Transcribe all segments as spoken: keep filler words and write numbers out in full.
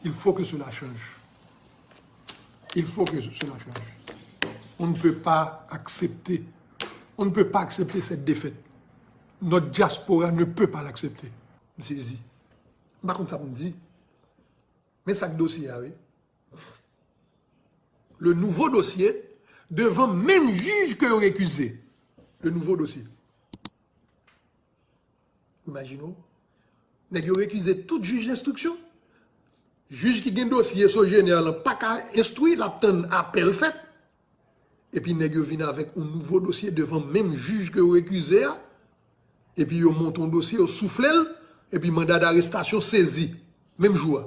Il faut que cela change. Il faut que cela change. On ne peut pas accepter, on ne peut pas accepter cette défaite. Notre diaspora ne peut pas l'accepter. M sezi. M pa konn sa pou m di. Men sa k dosye a, wi. Le nouveau dossier devan menm jij ke yo rekize. Le nouveau dossier. Imajine w. Nèg yo rekize tout jij lenstriksyon. Jij ki gen dosye Sogener lan pa ka enstwi, l ap tann apèl fèt. Epi nèg yo vin avèk yon nouvo dosye devan menm jij ke yo rekize a. Epi yo monte yon dosye, yo soufle l. Epi manda darestasyon sezi. Menm jou a.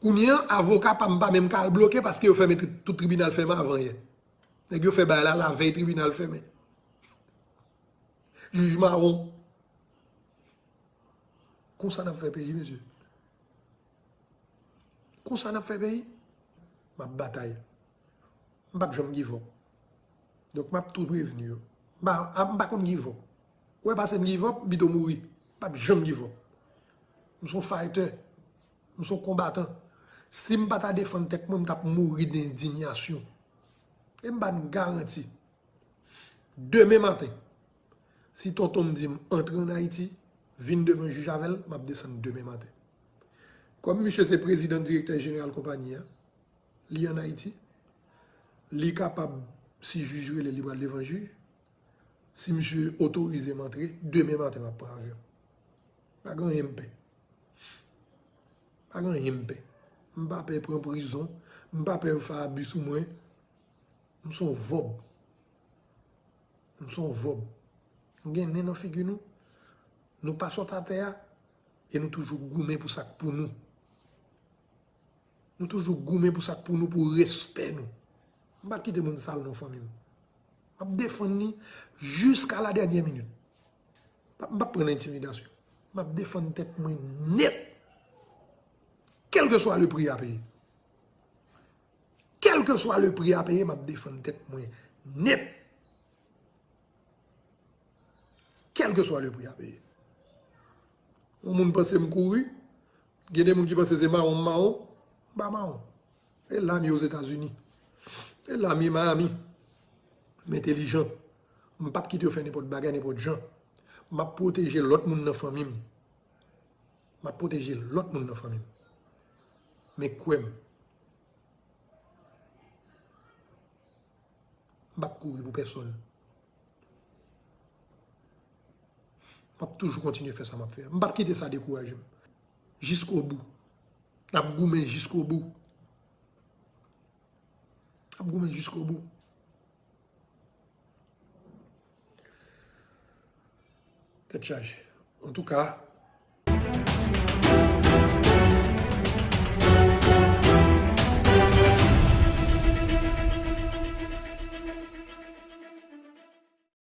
Kounye a, avoka pa m pa menm ka al bloke paske yo fèmen tri-, tout tribinal fèmen avan yè. Nèg yo fè bagay la lavèy tribinal fèmen. Jij mawon. Konsa n ap fè peyi, mesye. Konsa n ap fè peyi. M ap batay. M p ap janm give up. Donk, m ap tou prevni yo. M pa, a, m pa konn give up. Ou wè pase m give up, m pito mouri. M p ap janm give up. M se yon fighter. M se yon konbatan. Si m pa ta defann tèt mwen, m t ap mouri nan endinyasyon. E m ba n garanti. Demen maten, si tonton m di m antre ann Ayiti, vin devan jij avè l, m ap desann demen maten. Kòm misye se prezidan direktè jeneral konpayi a, li ann Ayiti, li kapab, si jij rele, li pral devan jij. Si misye otorize m antre, demen maten m ap pran avyon. Pa gen anyen m pè. Pa gen anyen m pè. M pa pè pran prizon, m pa pè yo fè abi sou mwen. M se yon vòb. M se yon vòb. Nou gen nen nan figi nou. Nou pa sot atè a. E nou toujou goumen pou sa k pou nou. Nou toujou goumen pou sa k pou nou, pou respè nou. M p ap kite moun sal non fanmi m. M ap defann li jiska la dènyè minit. M p ap, m p ap pran nan entimidasyon. M ap defann tèt mwen nèt. Kèlkeswa le pri a peye. Kèlkeswa le pri a peye, m ap defann tèt mwen nèt. Kèlkeswa le pri a peye. Yon moun panse m kouri, gen de moun ki panse se mawon m mawon, m pa mawon. E la m ye Ozetazini. E la m ye Miami. M entelijan. M p ap kite yo fè nenpòt bagay, nenpòt jan. M ap pwoteje lòt moun nan fanmi m. M ap pwoteje lòt moun nan fanmi m. Men kwè m. M p ap kouri pou pèsonn. M ap toujou kontinye fè sa m ap fè a. M p ap kite sa dekouraje m. Jiskobou. N ap goumen jiskobou. N ap goumen jiskobou. Tèt chaje. Antouka,